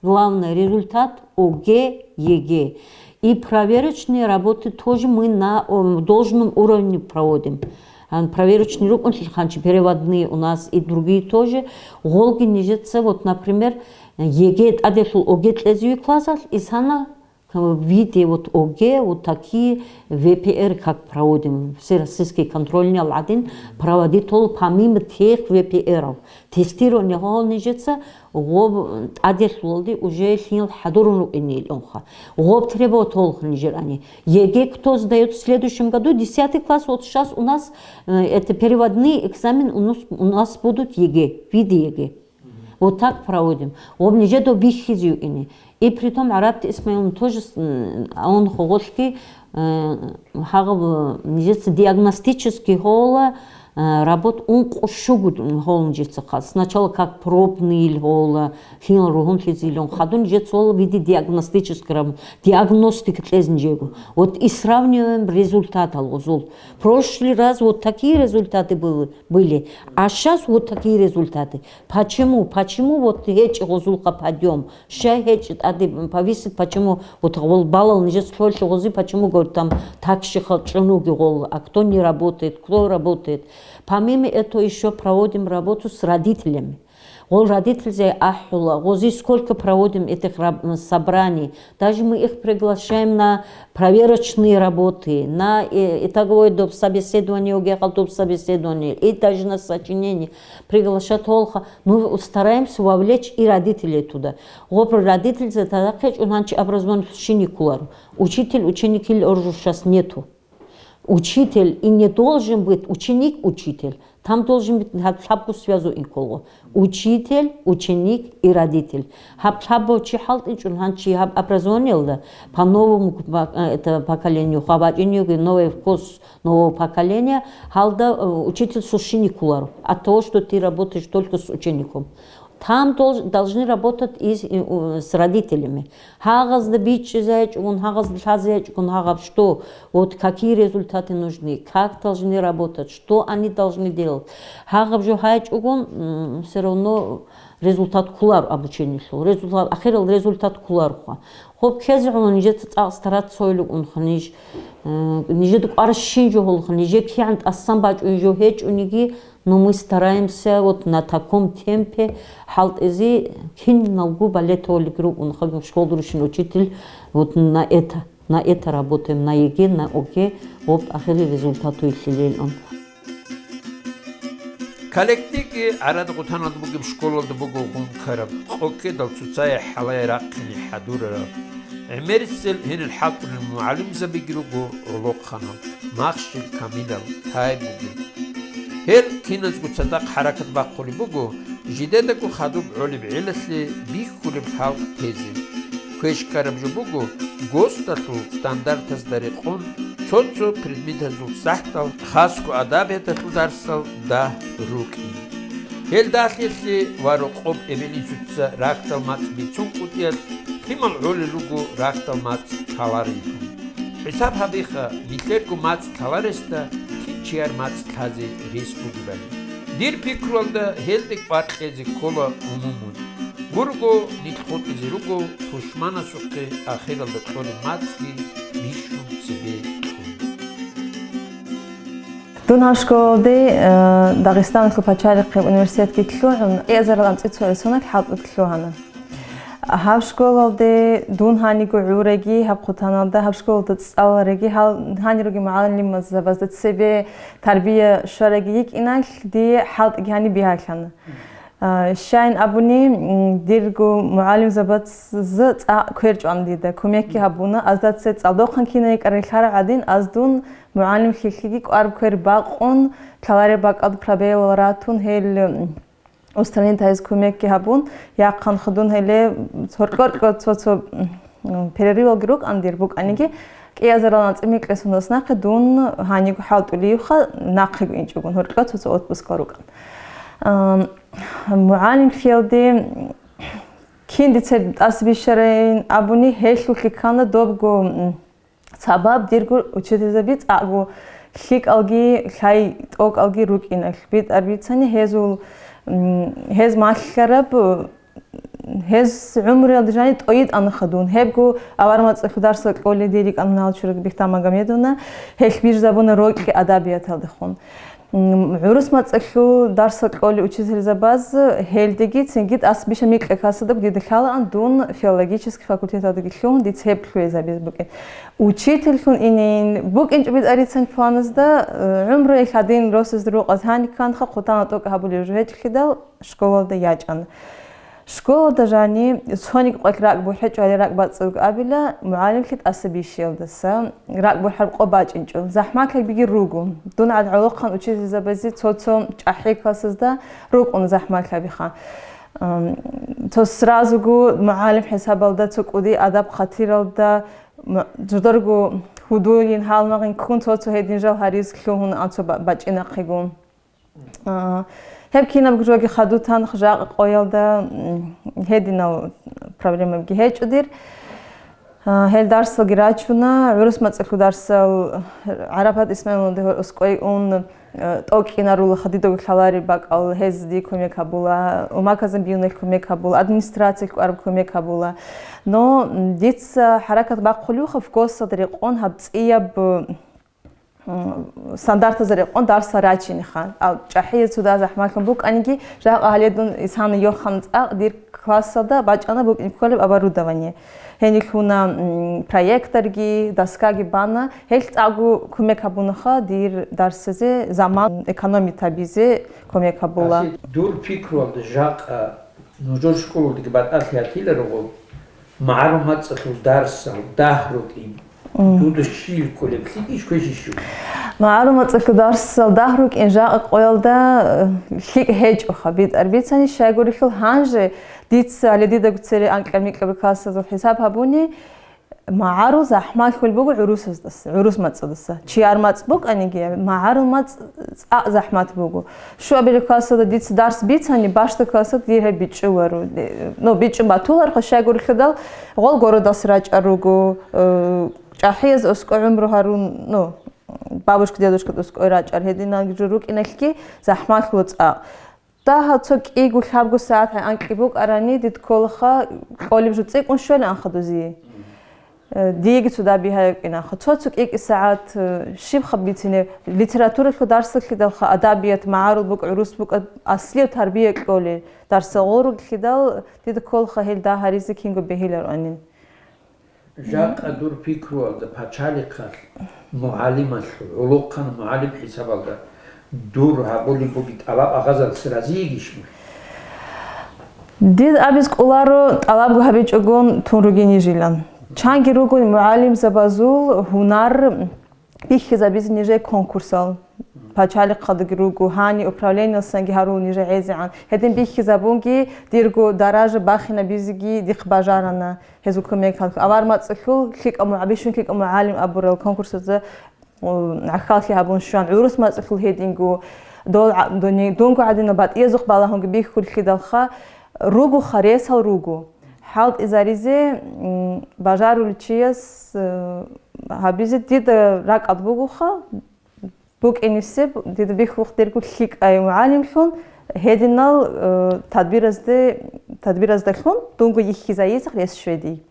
главное, результат ОГЭ, ЕГЭ. И проверочные работы тоже мы на, о, должном уровне проводим. А, проверочный рукӀунлъи хъанчи, переводные у нас и другие тоже. Гъолги нижеца, вот, например, ЕГЭ тӀаделъул ОГЭ кьезе вихьизалъ, исана в виде вот ОГЭ, вот такие В П Р, как проводим, всероссийские контрольные гӀадин, проводить гьол помимо тех В П Р-ов. Тестирование гьол нижеца гъоб тӀаделъулалде уже лъил хӀадурун рукӀине илъунха. Гъоб требовать гьолха нижер ани. ЕГЭ кто сдаёт в следующем году, десятый класс, вот сейчас у нас, э, это переводные экзамен у нас, у нас будут ЕГЭ, виды ЕГЭ. Вот так проводим. Гъоб нижеда бихьизе вукӀине. И притом ГӀарабти Исмаиловна тоже с-, м, он хогъолъги, э, гьагъаб, нижеца диагностический гьола, э, работ ункъо щугу гьол нижеца хъа. Сначала как пробный ил гьола, лъил ругьунлъизилун хадун нижеца гьола в виде диагностической раб-, диагностика кьез нижего. Вот и сравниваем результат гьал гъозул. Прошлый раз вот такие результаты были, были, а щас вот такие результаты. Почему? Почему вот гьечӀо гъозулха подъём? Щай гьечӀо тӀаде повысить? Почему вот гъол балал нижес лъолъи гъози, почему, говорит, там так щихъа чӀунуги гъол, а кто не работает, кто работает? Помимо этого ещё проводим работу с родителями. Гъол родительзе ахӀула, гъози сколько проводим этих раб-, собраний. Даже мы их приглашаем на проверочные работы, на, э, итоговое доп-, собеседование, ОГЭ-хал доп-, собеседование, и даже на сочинение приглашать гьолха. Ну, стараемся вовлечь и родителей туда. Гъоб родительзе тадахъе чӀун гьанчи образование щиникуларо. Учитель, ученик ил оржу щас нету. Учитель и не должен быть ученик, учитель. Там должен быть гьаб-, лъабго связу инколго. Учитель, ученик и родитель. Гьаб лъабго чи хӀалтӀичӀун гьанчи гьаб образованиялда по новому, по, э, это поколению, хабачӀинеги новый вкус нового поколения, гьалда, э, учитель сущиникуларо. От того, что ты работаешь только с учеником. Там долж-, должны работать и с, и, у, с родителями. Гьагъазда бичӀчӀизе гьечӀогун, гьагъазда лъазе гьечӀогун, гьагъаб что, вот какие результаты нужны, как должны работать, что они должны делать. Гьагъаб жо гьечӀогун, м, всё равно результат кколаро обучениялъул. Результат, ахирал результат кколароха. Хоб ккезе гӀоло нижеца цӀакъ стараться гьойилукъунха ниж, э, нижеда кӀваращин жо гьолха, нижер кигӀан тӀасан бачӀун жо гьечӀониги, Но мы стараемся вот на таком темпе хӀалтӀизе, киналго балетолиг рукӀун, хагаб школалда рушин учитель, вот на это, на это работаем, на ЕГЭ, на ОГЭ, вот ахирли результат вихьилилан. Калектиги гӀарада гъутаналда бугеб школалда буго гъункараб, къоккедал цоцае хӀалае рахъине хӀадурараб. ГӀемерисел гьенир хӀалтӀулел мугӀалимзабиги руго гӀолохъанал, махщел камилал, тай бугел. Гьел киназго цадахъ хӀаракат бахъулеб буго, жидедаго хадуб гӀолеб гӀелалъе бихьулеб лъалкӀ тезе. Квеш ккараб жо буго, ГОСТалъул стандартазда рекъон, цо-цо предметазул сахӀтал, хасго адабияталъул дарсал дагь рукӀин. Гьел дагьлъиялъе ва рокъоб эбел-инсуца рахьдал мацӀ бицун кӀутӀиялъ, лъимал гӀолел руго рахьдал мацӀ лъалареллъун. ХӀисаб гьабиха, нилъерго мацӀ лъаларесда кин чияр мацӀ лъазе рес бугебали. Дир пикруялда гьелде кӀвар кьезе ккола умумун. Гурого нилъ хутӀизе руго тушманасухъе ахиралда кьолеб мацӀги бищун цебе кьун. Дун гьаб школалде, э, Дагъистаналъул пачалихъе университетги лъугӀун, кӀиазарал анцӀила цо гӀисуналъ хӀалтӀулъ лъугьана. Гьаб школалде дун гьаниго гӀураги, гьаб хъутаналда гьаб школалда цӀалараги, гьал-, гьанироги мугӀалимзабазда цебе тарбия щвараги йикӀиналъ, дие хӀалтӀиги гьаниб бигьалъана. А, щайин абуни, м, дирго мугӀалимзабаз цӀакъ кверчӀван дида, кумекги гьабуна, азда цецӀалдохъан кина йикӀарай лъарав гӀадин, аз дун мугӀалимлъилъиги кӀвар-квер бакъун, лъалареб бакӀалда пробелал ратун, гьел, м, устранить гьайз кумекги гьабун, яхъан хадун гьеле гьоркьор-кьор цо-цо, м, перерывалги рукӀан дир букӀаниги, кӀиазарал анцӀила микьасунас нахъе дун гьаниго хӀалтӀулевха, нахъего инчӀогун, гьоркьор цо-цо отпускал рукӀан. Ам, мугӀалимлъиялде кин дица тӀаса бищарайин абуни, гьелъулъе ккана добго, м, сабаб дирго учительзаби цӀакъго лъикӀалги, лъай-тӀокӀалги рукӀиналъ. БитӀар бицани гьезул, м, гьез малъараб, гьез гӀумруялда жани тӀойитӀанха дун. Гьебго авар мацӀалъул дарсал кьолей дир рикӀкӀана Налчураг Бихтамагомедовна, гьелъ бижизабуна рокьи адабияталдехун. М, гӀурус мацӀалъул дарсал кьолей учительзабаз гьелдеги цинги тӀаса бищун микьа классалдаго дида лъалаан дун филологический факультеталдаги лъугьун дица гьеб лъугӀизабизе букӀин. Учительлъун инин букӀинчӀо битӀарицан планазда, э, гӀумруялъ гьадин росазда рукъаз гьаникканха хъутана тӀокӀ гьабулеб жо гьечӀлъидал школалда ячӀана. Школалда жани цониги къвалъ ракӀ бухӀечӀо, гьале ракӀ бацӀцӀадго абила, мугӀалимлъи тӀаса бищиялдаса ракӀ бухӀараб къо бачӀинчӀо. ЗахӀмалъабиги руго. Дун гӀад гӀолохъан учительзабазе цо-цо чӀахӀи классазда рукӀун захӀмалъабиха. Ам, цо сразуго мугӀалим хӀисабалда, цо кӀуди адаб-хатиралда, м-, жударго гьудулин, гьалмагъин ккун, цо-цо гьедин жал гьариз лъугьун анцо ба-, бачӀинахъего. А, гьеб кинабго жоги хадув танх жакъа къоялда, м, гьединал проблемабги гьечӀо дир. А, гьел дарсалги рачуна, гӀурус мацӀалъул дарсал, ГӀарапат Исмаиловнаде гьоркьоскӀой ун, э, тӀокӀинарула, хадидав лъалареб бакӀал гьез дие кумек гьабула, Умаказан биюнел кумек гьабула, администрациялъ кӀвараб кумек гьабула. Но, м, дица хӀаракат бахъулевха ФГОСалда рекъон гьаб цӀияб, м, стандартазда рекъон дарсал рачинеха. Ал чӀахӀияз цо дагь захӀмалъун букӀаниги, жакъа гьале дун исана йохана цӀакъ дир классалда бачӀана букӀин кколеб оборудование. Гьенилъуна, м, проекторги, доскаги бана. Гьел цӀакъго кумек гьабунаха дир дарсазе, заман экономить гьабизе кумек гьабула. Асе дур пикруялда жакъа нужер школалдаги батӀалъи гьатиларо, магӀарул мацӀалъул дарсал дагь рукӀин. М. Дуда щиб кколеб, лъикӀищ квешищ? МагӀарул мацӀалъул дарсал дагь рукӀин жакъа къоялда, э, лъикӀ гьечӀоха, битӀар бицани, щайгурелъул гьанже дица гьале дидаго цере анкьаб-микьаб классазул хӀисаб гьабуни, магӀарул захӀмалъул буго гӀурусаздаса, гӀурус мацӀалдаса. Чияр мацӀ букӀаниги, магӀарул мацӀ цӀакъ захӀмат буго. Щуабилеб классалда дица дарс бицани, башда классалда дир гьеб бичӀчӀуларо. Ну, бичӀчӀун батуларха, щайгурелъул гъол городалъ рачӀар руго, э, чӀахӀияз аскӀой гӀумру гьарун, ну, бабушка, дедушка аскӀой рачӀар, гьединал жо рукӀиналъги захӀмалъула цӀакъ. Дагьал цо кӀиго лъабго сагӀат гьай анкьи букӀарани, дид кколаха кьолеб жо цӀикӀкӀун щвелаанха дозие. Э, диеги цо дабигьа йокӀинаха. Цо-цо кӀикӀи сагӀат, э, щибха бицине, литературалъул дарсалъидалха, адабият, магӀарул букӀа, гӀурус букӀа, аслияб тарбия кьолел дарсал гъорлъидал, дида кколха гьел дагь гьаризе кинго бегьилароанин. Жакъа дур пикруялда пачалихъалъ мугӀалималъул, гӀолохъанав мугӀалим хӀисабалда дур гьабулеб бугеб тӀалаб агъазалъе разиегищ мун? Дир абиз кӀоларо, тӀалабго гьабичӀогон тун ругин нижилан. Чанги руго мугӀалимзабазул гьунар бихьизабизе нижее конкурсал. Пачалихъалдаги руго, гьани управлениялсанги гьарул нижее гӀезегӀан. Гьедин бихьизабунги дирго даража бахинабизеги дихъ бажарана гьезул кумек гьалъ. Авар мацӀалъул лъикӀаб мугӀ-, бищун лъикӀаб мугӀалим абурал конкурсазда гӀахьаллъи гьабун щван, гӀурус мацӀалъул гьединго, дол гӀа-, дуни-, дунго гӀадинал батӀиязухъ балагьунги бихьуллъидалха, ругоха, ресал руго. ХӀалтӀизаризе, м, бажарулев чияс, э, гьабизе дида ракӀалда бугоха, букӀинисеб, дида бихьулъ дирго лъикӀай мугӀалимлъун, гьединал, э, тадбиразде, тадбираздалъун дунго йихьизайисах рес щведей.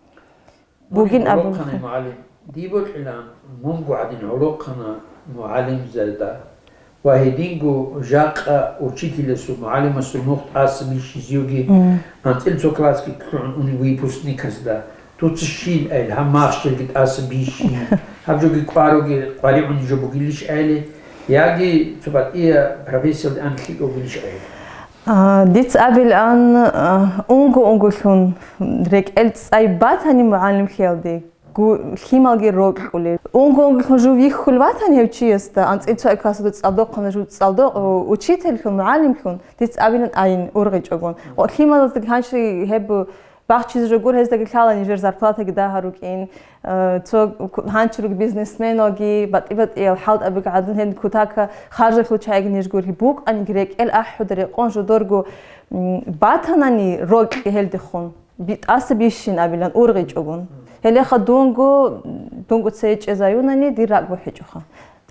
Бугин абун. ГӀолохъанай мугӀалим, дие бокьилаан мунго гӀадин гӀолохъанай мугӀалимзарида ва гьединго жакъа учителясул, мугӀалимасул нух тӀаса бищизеги, анцӀил цо классги лъугӀун унев выпускникасда, дуца щил айил, гьаб махщелги тӀаса бищин, гьаб жоги кӀваруги къваригӀунеб жо бугилищ айиле, яги цо батӀия профессиялде ан лъикӀав бугилищ айиле? А, дица абилан, а, унго-унголъун рекӀел цӀай батани мугӀалимлъиялде, гу-, лъималги рокьулел. Унго-унголъун жув йихьулев ватани гьев чиясда, анцӀил цо классалда цӀалдохъана жув цӀалдо-, о, учительлъун, мугӀалимлъун, дица абилан айин ургъичӀогун. О, лъималаздаги гьанчи гьеб бахчизе жо гур, гьездаги лъала нижер зарплатаги дагьа рукӀин, э, цо ку-, гьанчи руг бизнесменалги, батӀи-батӀиял хӀалтӀаби гӀадин гьел кутака харжалъул чагӀиги ниж гурлъи букӀаниги рекӀел ахӀуда рекъон жодорго, м, батанани рокьи гьелдехун, би-, тӀаса бищин абилан ургъичӀогун. Гьелеха дунго, дунго цей чӀезаюнани дир ракӀ бухӀичӀоха.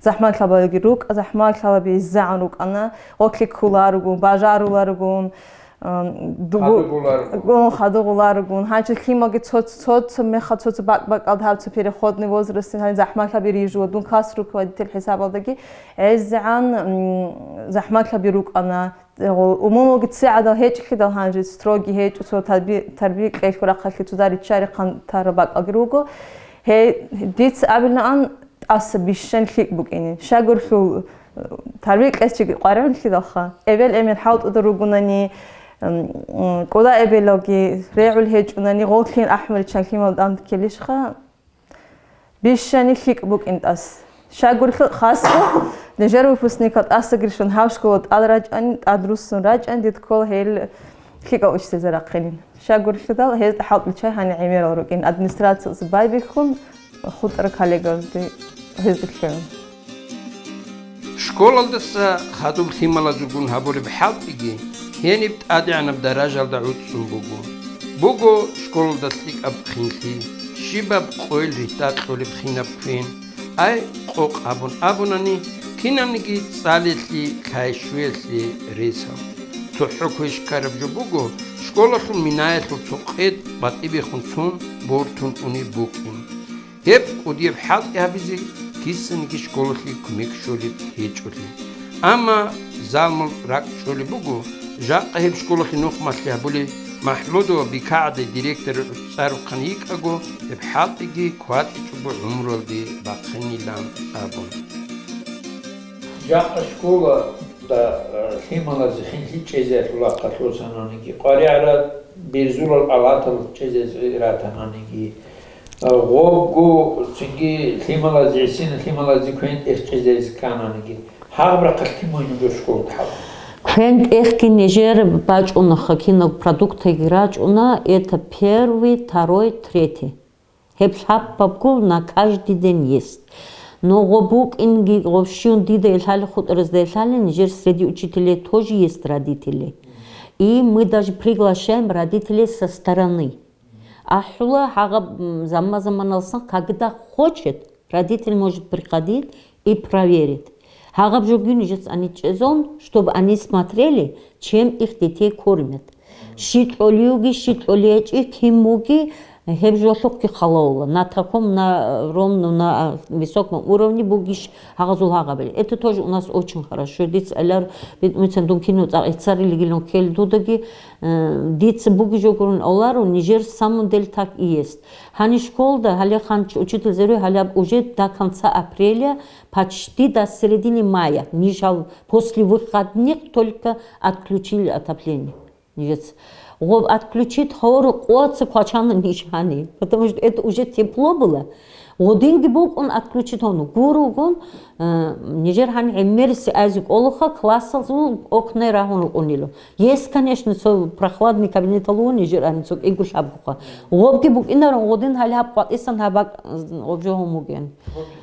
ЗахӀмалъабалги рукӀа, захӀмалъабаби иззагӀан рукӀана, гъоклъи кколарогун, бажаруларогун, ам, дугу-, Хадугъуларогун. Гун, хадугъуларогун. Гьанчи лъималги цо-, цо-, цо меха, цо-цо бакӀ-бакӀалда гьаб цо переходный возрастин, гьанин захӀмалъаби рижула, дун класс руководитель хӀисабалдаги, гӀезегӀан, м, захӀмалъаби рукӀана. Умумулги ци гӀадал гьечӀлъидал гьанже строгий гьечӀо, цо тарби-, тарбия кьелъул рахъалъе цо даричча рехъан тараб бакӀалги руго. Гье, дица абилаан, тӀаса бищан лъикӀ букӀине. Щайгурлъул, э, тарбия кьес чи къваригӀунлъидалха, эбел-эмен хӀалтӀуда ругунани, м, м, кӀуда эбелалги регӀул гьечӀунани, гъоллъин ахӀмаличан лъимал дандккелищха, бищани лъикӀ букӀин тӀас. Щайгурелъул хасго нижер выпускникал тӀасагиршун гьав школа тӀад рачӀани, тӀад руссун рачӀани, дид ккола гьел лъикӀал учитель зарахъинин. Щайгурелъул гьезда хӀалтӀичай гьани гӀемерал рукӀин, администрациялъ байбихьун, хутӀарал коллегалазде гьезда лъугӀун. Школалдаса хадуб лъималазулгун гьабулеб хӀалтӀиги гьениб тӀадегӀанаб даражалда гӀуцӀцӀун буго. Буго школалда лъикӀаб хинлъи, щибаб къойил ритӀа кьолеб хинаб квен, ай, къокъ абун абунани, кинабниги цӀалелъи, лъай-щуялъе ресал. ЦохӀо квеш ккараб жо буго школалъул минаялъул цо къед батӀибехун цун бортун унеб букӀин. Гьеб кӀудияб хӀалтӀи гьабизе кисаниги школалъе кумек щолеб гьечӀолъи. Амма залмул ракӀ чӀолеб буго, жакъа гьеб школалъе нухмалъи гьабулей МахӀмудова БикагӀаде директорил цӀарухъан йикӀаго, гьеб хӀалтӀиги кватӀичӀого гӀумруялде бахъинилан абун. Жакъа школада, э, лъималазе хинлъи чӀезеялъул рахъалъур сананиги, къваригӀараб берзулал алатал чӀезезе ратананиги, э, гъобго цинги лъималазе, гӀисина лъималазе квен-тӀех чӀезезе ккананиги, гьагъаб рахъалъ кин мугьинаб жо школалда гьабун? Квен-тӀехги нижер бачӀунаха, кинаб продуктаги рачӀуна, это первый, второй, третий. Гьеб лъабабго на каждый день есть. Но гъо букӀинги, гъо щиван дида илъали хутӀаразда илъали, нижер среди учителей тоже есть родители. И мы даже приглашаем родителей со стороны. АхӀула гьагъаб, м, замма-заманалсан, когда хочет, родитель может приходить и проверить. Гьагъаб жоги нижец ани чӀезон, чтобы они смотрели, чем их детей кормят. Щи кьолиуги, щи кьолиячӀи, кин муги, гьеб жолъухъги халавула. На таком, на ровном, на высоком уровне бугищ гьагъазул гьагъабили. Это тоже у нас очень хорошо. Дица алар, бит-, мицан дун кино цӀакъ ицарилигилан ккел дудаги, э, дица буги жо гурун оларо, нижер самом деле так и есть. Гьани школда, гьале ханч учитель зеруй, гьалаб уже до конца апреля, почти до середины мая, нижал после выходных только отключили отопление. Нижец. Гъоб отключить хор къоца квачана ниж гьани, потому что это уже тепло было. Гъодинги букӀун отключить гьону. Гуругун, э, нижер гьани гӀемерси ази кӀолуха классалзул окна рагьун рукӀунило. Есть, конечно, цо прохладный кабинет алугьун нижер гьани цо кӀиго лъабгуха. Гъобги букӀинарун гъодин гьали гьаб къватӀисан гьаб бакӀ, э, гъоб жо гьумуген.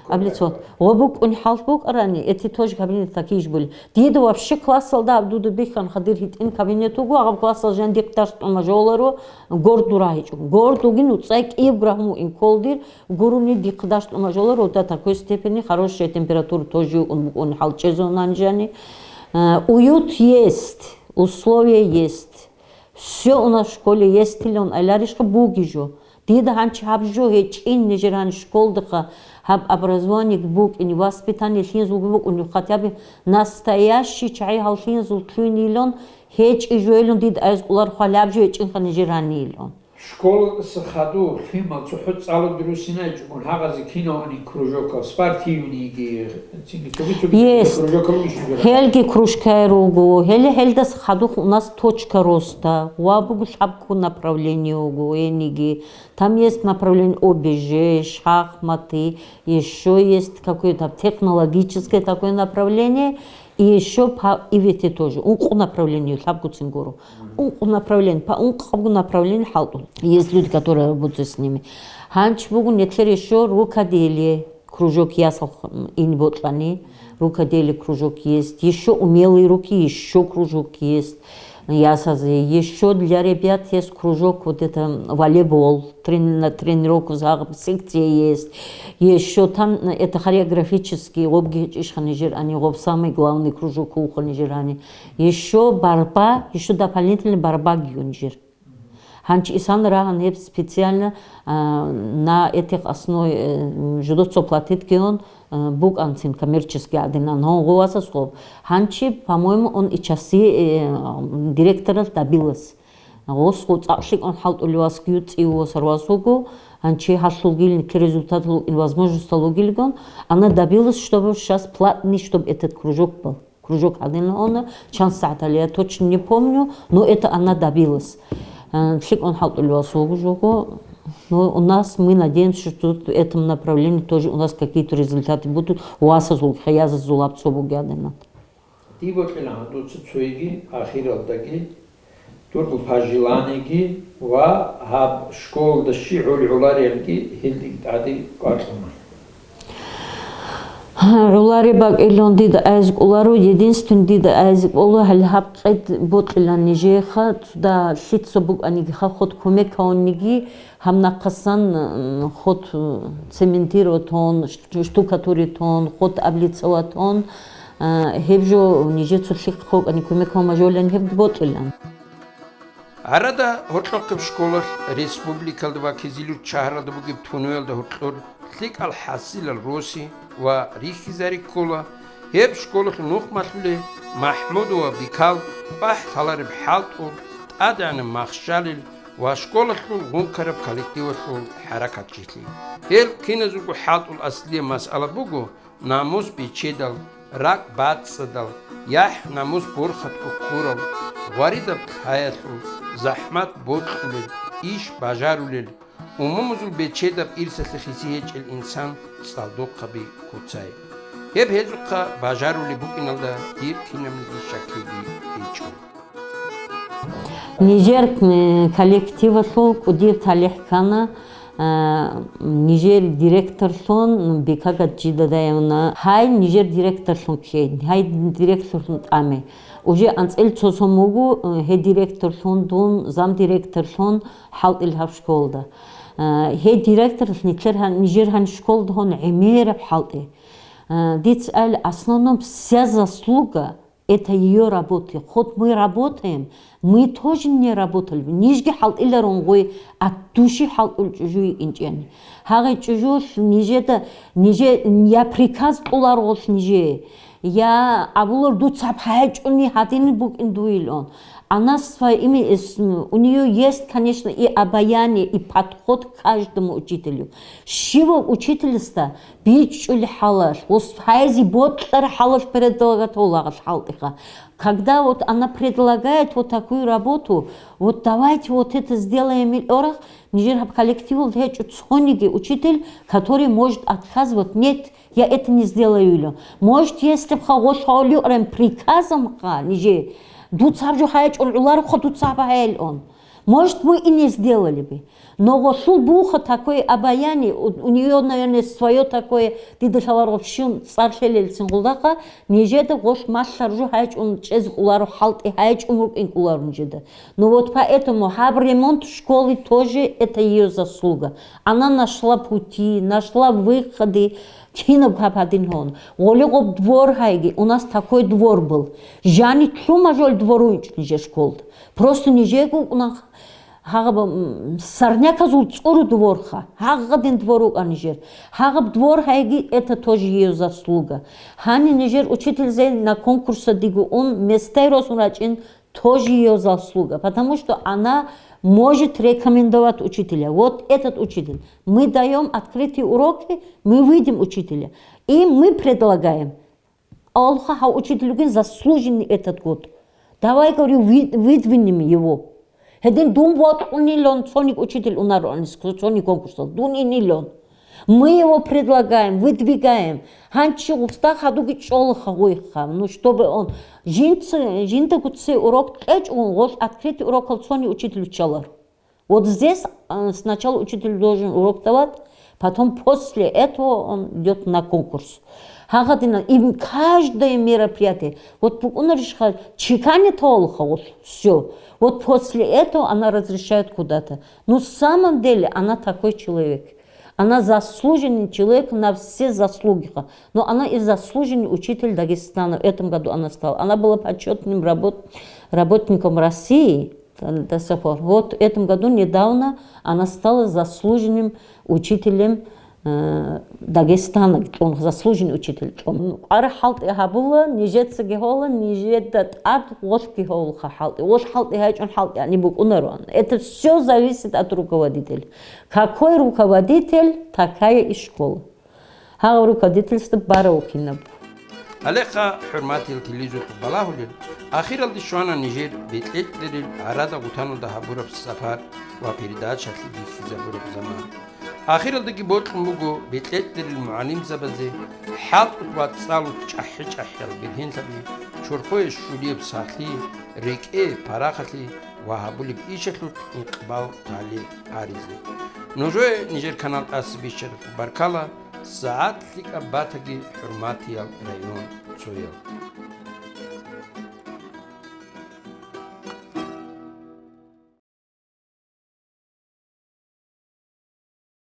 Облицовать. Гъоб букӀун хӀалт букӀарани, эти тоже кабинет такие же были. Дида вообще классалда абдуда бихьанха дир гьитӀин кабинет вуго, агъаб классал жан дихъ дарс тӀума жоларо, горду рагьичӀо. Гордуги нуцӀай кӀияб рагьму инкол дир гуруни дихъ дарс тӀума жоларо, до такой степени хорошая температура тоже юкӀун букӀун хӀалчӀезун нанжани. Э, уют есть, условия есть. Всё у нас в школе есть, илон айларищха буги жо. Дида гьанчи гьаб жо гьечӀин нижер гьанчи школдахъа гьаб образованиеги букӀин, воспитание лъинзулги букӀун, хотя бы настоящий чагӀи гьал лъинзул лъуйнилан гьечӀи жойлан дида айзкъулар хвалаб жо гьечӀинха нижер гьанилан. Школалдаса хадур, лъимал, цохӀо цӀалуги русинайчӀогун гьагъазе кинавани кружокал, спортивнийги, цинги цоги-цоги Есть. Кружокал иш жо. Гьелги кружкай руго, гьеле гьелдаса хадух у нас точка роста, ва буго лъабго направление уго, гьениги. Там есть направление О Б Ж, шахматы, ещё есть какое-то технологическое такое направление, и ещё по ивете тоже. Ункъо направление лъабгуцин гуро. Ункъо направление, по ункъабгу направление хӀалтӀун. Есть люди, которые работают с ними. Гьанч бугун нилъер ещё рукоделие кружок ясал ин бокьани. Рукоделие кружок есть, ещё умелые руки, ещё кружок есть. Ясазе, ещё для ребят есть кружок, вот это, волейбол, трени-, на тренировку за секция есть. Ещё там, это хореографический, гъобги гьечӀищха нижер ани, гъоб самый главный кружок вуха нижер ани. Ещё борьба, ещё дополнительно борьба гиюн нижер. Гьанчи исан рагьан гьеб специально, а, на этих основ, э, жудоцо платить гион, э, букӀанцин коммерческий гӀадинан. Гьон гъовасас гъоб. Гьанчи, по-моему, он и часи, э, директорал добилась. Гъос гъо цӀакълъикӀун хӀалтӀулевас гьуцӀивосарвас вуго. Гьанчи гьалъулгилин, ки результат лукӀин возможность лугилгун, она добилась, чтобы сейчас платный, чтобы этот кружок был. Кружок гьадин гьуна, чан сагӀаталъ, я точно не помню, но это она добилась. Э, лъикӀун хӀалтӀулевас вуго жого. Ну, у нас, мы надеемся, что в этом направлении тоже у нас какие-то результаты будут. Васазул, хиязазул абцо бугадина. Дибокьила гьандуца цоги ахиралдаги дурго пожеланиеги ва гьаб школалда щи гӀули гӀоларелги гьелдин тӀаде кӀвакьуна. ГӀоларе бакӀилан дида айз кӀоларо, единственный дида айз кӀола гьале гьаб къед бокьилан нижеха, цуда лъица букӀанигиха ход кумекавунниги, гьаб нахъасан, м, ход, м, цементировать тон, ш-, штукатурить тон, ход облицовать тон, а, гьеб жо нижецо лъихъ хокӀани кумекав мажолан гьеб бокьилан. Гьарада гьоркьохъеб школалъ республикалда ва Кизилюрт шагьаралда бугеб тунуялда гьоркьор лъикӀал хӀасилал роси ва рихьизари ккола. Гьеб школалъул нухмалъулей МахӀмудова Бикал, кӀвахӀ лъалареб хӀалтӀул, тӀадегӀанаб махщалил ва школалъул гъункараб коллективалъул хӀаракатчилъи. Гьел киназулго хӀалтӀул аслияб масъала буго намус бечедал, ракӀ бацӀцӀадал, яхӀ-намус борхатго ккурал, гъваридаб лъаялъул, захӀмат бокьулел, иш бажарулел, умумузул бечедаб ирсалъе хиси гьечӀел инсан цӀалдохъаби куцай. Гьеб гьезухъа бажарулеб букӀиналда дир кинабниги щаклъиги гьечӀо. Нижер, э, коллективалъул кӀудияб талихӀ ккана, А, нижер директорлъун Бека Гаджидадаевна, гьай нижер директорлъун кке, гьай директорлъун тӀаме. Уже анцӀил цо-цо мугу, э, гьей директорлъун, дун замдиректорлъун хӀалтӀил гьаб школда. А, гьей директорлъ нилъер гьан-, нижер гьаниб школда гьон гӀемераб хӀалтӀи. А, дица али, основном вся заслуга это её работы. Хоть мы работаем, мы тоже не работали бы. Нижги хӀалтӀиларун гъой, от души хӀалтӀул чӀужу йикӀинчӀани. Гьагъи чӀужулъ нижеда, ниже, я приказ кьуларгъулъ нижее, я абулар дуцаб гьайчӀуни гьадин букӀин дуилон. Она своими, эс-, у неё есть, конечно, и обаяние, и подход к каждому учителю. Щивав учительста бичӀчӀули хӀалалъ, ус гьайзи бокьар хӀалалъ предлагать гьолагъалъ хӀалтӀиха. Когда вот она предлагает вот такую работу, вот давайте вот это сделаем, ил орах, нижер гьаб коллективалда гьечӀо цониги учитель, который может отказывать, нет, я это не сделаю, ило. Может, если б ха гъолъ гьавли орен приказом ха, нижер, дуцаб жо гьайчӀун гӀуларухъа дуцаб гьайилъун. Может, мы и не сделали бы. Но гъолъул буха такое обаяние, у, у неё, наверное, своё такое, дида лъаларгъуб щун цӀар лъелелцин гъулдаха, нижеда гъолъ малъар жо гьайчӀун чӀезе кӀоларо, хӀалтӀи гьайчӀун рукӀин кӀоларо нижеда. Ну вот поэтому гьаб ремонт школы тоже это её заслуга. Она нашла пути, нашла выходы, кинаб гьаб гьадин гьон. Гъоле гъоб двор гьайги, у нас такой двор был. Жани лъума жол двор унчӀ нижер школда. Просто нижего укӀунан гьагъаб, м, сорняказул цӀуру дворха, гьагъадин двор вукӀа нижер. Гьагъаб двор гьайги, это тоже её заслуга. Гьани нижер учительзе на конкурса диго ун, местай росун рачӀин, тоже её заслуга, потому что она может рекомендовать учителя. Вот этот учитель. Мы даём открытые уроки, мы видим учителя. И мы предлагаем. Алха, гьав учитель вугин заслуженный этот год. Давай, говорю, вы-, выдвинем его. Гьедин дун вокьунилан цоник учитель унароанис, цоник конкурсал, дун инилан. Мы его предлагаем, выдвигаем. Гьанчи гъустах гьадуги чӀолаха гъойха. Ну, чтобы он жинца, жиндаго цей урок кьечӀун, гъолъ открытый урокал цони учитель виччалар. Вот здесь, а, сначала учитель должен урок давать, потом после этого он идёт на конкурс. Гьагъадина, и каждое мероприятие, вот букӀунарищха чеканиталха, вот всё. Вот после этого она разрешает куда-то. Ну, в самом деле, она такой человек. Она заслуженный человек на все заслуги. Но она и заслуженный учитель Дагестана. В этом году она стала. Она была почётным работ-, работником России до сих пор. Вот в этом году недавно она стала заслуженным учителем, э, Дагестана, заслуженный учитель. Къара хӀалтӀи гьабула, нижецаги гьола, нижеда тӀад гъолъги гьолха хӀалтӀи. Гъолъ хӀалтӀи гьайчӀун хӀалтӀи гьаниб букӀунароан. Это всё зависит от руководителя. Какой руководитель, такая и школа. Гьав руководительство барав кинаб. Гьалекъа, хӀурматиял телевизоралъул балагьулел, ахиралде щвана нижер бекьекьлъерил гӀарада-гъутаналда гьабураб сапар ва передачалъе бихьизабураб заман. Ахиралдаги бокьун буго бекьекьлъерил мугӀалимзабазе хӀалтӀулъ ва цӀалулъ чӀахӀи-чӀахӀиял бергьенлъаби, чорхое щулияб сахлъи, рекӀее парахалъи ва гьабулеб ишалъулъ икъбал-талихӀ гьаризе. Нужее нижер канал тӀаса биччараб баркала, сагӀат лъикӀаб батаги, хӀурматиял районцоял.